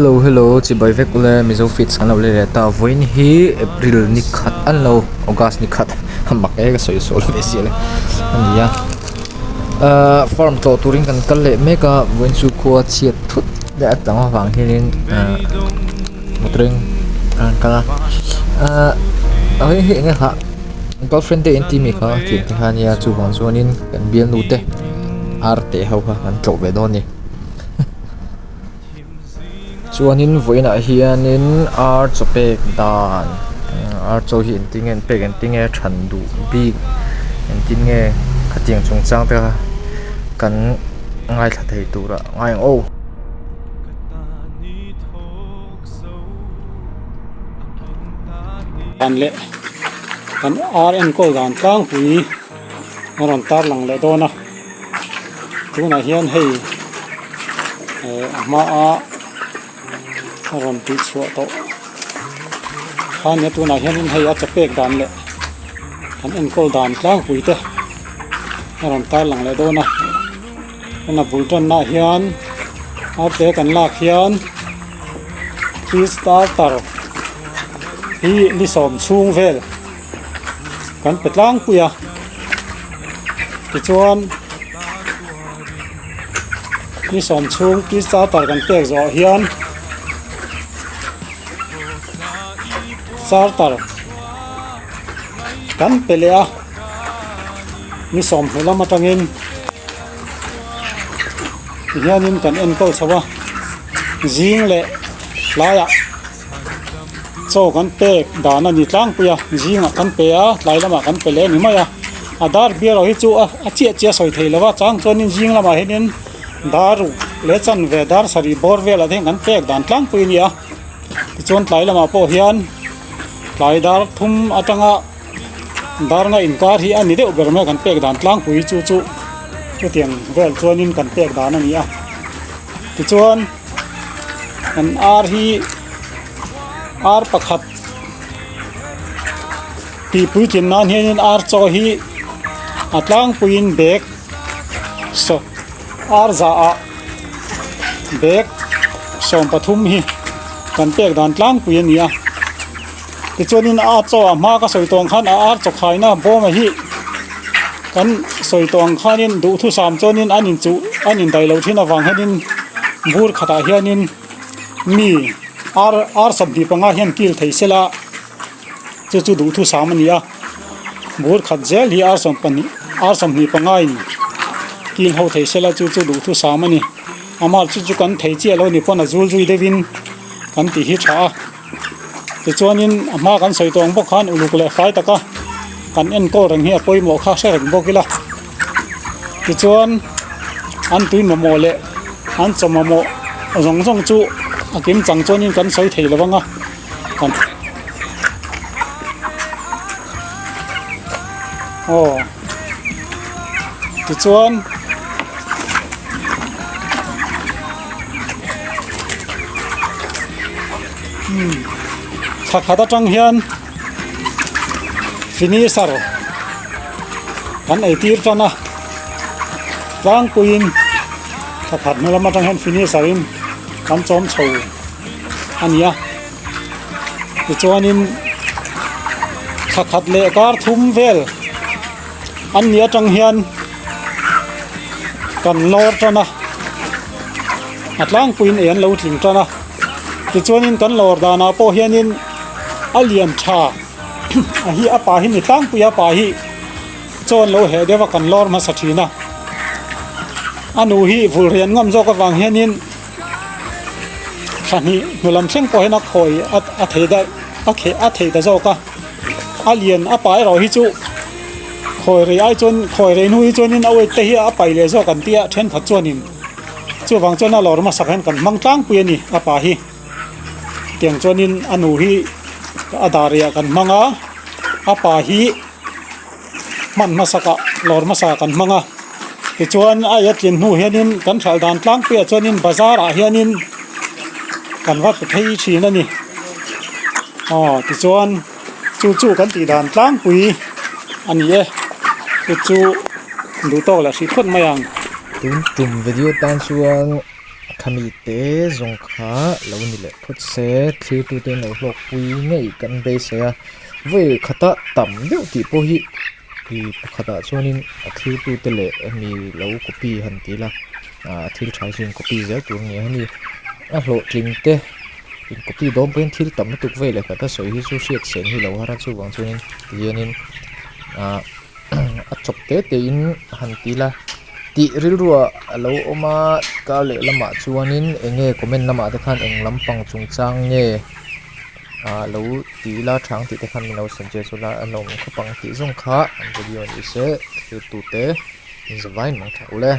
Hello hello chibai vek ule Mizo feeds kan lo let leh ta vawiin hi April ni khat an lo August ni khat a mak e ka sawi sawi lo ve si ale a ni a ahh farm tlawh turin kan kal leh mek a vawiin chu khua chhiat thut leh a tam avang hianin ahh motor in an kal a ahh hei hi eng nge hah girlfriend te in ti mi kha tih te kha ania chuvang chuanin kan bialnu te ar te ho kha kan tlawh ve dawn a ni. Chuanin vawiinah hianin ar chaw pek dan ar chaw hi engtin nge an pek engtin nge a than duh bik engtin nge khatiang chungchang te kha kan ngaithla thei turah ngai ang aw. Dan leh kan ar enkawl dan tlangpui a rawn tarlang leh dawn a. Tunah hian hei eh a hmaa a rawn tih chhuah tawh kha nia tunah hianin hei a chawpek dan leh an enkawl dan tlangpui te a rawn tarlang leh dawn a huna bul tanna ah hian arte kan lak hian tea starter hi ni sawm chhung vel. Kan pe tlangpui a tichuan ni sawm chhung tea starter kan pek zawh hian starter kan pe leh a ni sawm hnu lam atangin tihianin kan enkawl chho a zing leh tlaiah. Chaw kan pek dan a ni tlangpui a zingah kan pe a tlai lamah kan pe leh a ni mai a a dar bial ho hi chu a a chiah chiah a sawi thei lo va chang chuanin zing lamah hianin dar ruk leh chanve dar sarih bawr velah te hian kan pek dan tlangpui a ni a tichuan tlai lamah pawh hian tlai dar thum atanga dar nga inkar hi a ni deuh ber mai a kan pek dan tlangpui chu chu chutiang vel chuanin kan pek dan a ni a tichuan. An ar hi ar pakhat tih puitlin nan hianin ar chaw hi a tlangpuiin bag saw ar zahah bag 13 hi kan pek dan tlangpui a ni a tichuanin a chaw a hma ka sawi tawh ang khan a ar chaw khaina bawm a hi kan sawi tawh ang khanin duhthusam chuanin an inchuh an indaih loh thin avang hianin bur khatah hianin mi ar ar 25 hian kil thei sela chu chu duhthusam a ni a bur khat zel hi ar sawmpahnih ar 25 in kil ho thei sela chu chu duhthusam a ni amah chu chu kan thei chiah lo ni pawn a zul zui deuhin kan tih hi tha a. Tichuanin a hma kan sawi tawh ang bawk khan uluk leh fai taka kan enkawl reng hi a pawimawh kha hre reng bawk ila. Tichuan an tui mamawh leh an chaw mamawh zawng zawng chu a kim chang chuanin kan sawi thei lo vang a kan aw tichuan. Thla khat atang hian finisher kan ei tir tan a tlangpuiin thla khat hnu lam atang hian finisher in kan chawm chho a ni a tichuanin thla khat leh kar thum vel an ni atang hian kan lawr tan a a tlangpuiin ei an lo tling tan a tichuanin kan lawr danah pawh hianin a lian tha a hi a pa hi ni tlangpui a pa hi chaw an lo heh deuh a kan lawr hmasa thin a a nu hi vul rian ngam zawk avang hianin thla hnih hnu lam thleng pawh hian a khawi a thei daih a kheh a thei ta zawk a a lian a pa erawh hi chu khawi rei ai chuan khawi rei hnu hi chuanin a weight te hi a pai leh zawk an tia thenkhat chuanin chuvang chuan a lawr hmasak hian kan hmang tlangpui a ni a pa hi tiang chuanin a nu hi a dar riah kan hmang a a pa hi hman hmasakah lawr hmasa kan hmang a tichuan a ei a tlin hnu hianin kan hralh dan tlangpuiah chuanin bazar ah hianin kan va pe phei thin a ni aw tichuan chu chu kan tih dan tlangpui a ni e chu chu duh tawk leh hrih phawt mai ang. Tun tum video tan chuan. Khami te zawng kha lo ni leh phawt se thirtute in lo hlawkpui ngei kan beisei a vawi khata tam deuh tih pawh hi ih pakhatah chuanin a thirtute leh hemi lo copy han ti ila ah thil tha hi chu in copy zel tur a ni a hemi a hlawhtling te in copy dawn pawhin thil tam lutuk vei leh khat a sawi hi chu hriat sen hi lo har a chuvang chuanin tihianin ah a chawp te te in han ti ila tih rilruah a lo awm a kar leh lamah chuanin eng nge comment lamah te khan eng lampang chungchang nge ah lo ti ila thang tih te khan min lo suggest ula a lawm khawp ang tih zawng kha an video ni se thlir tute in zavaiin mang tha ule.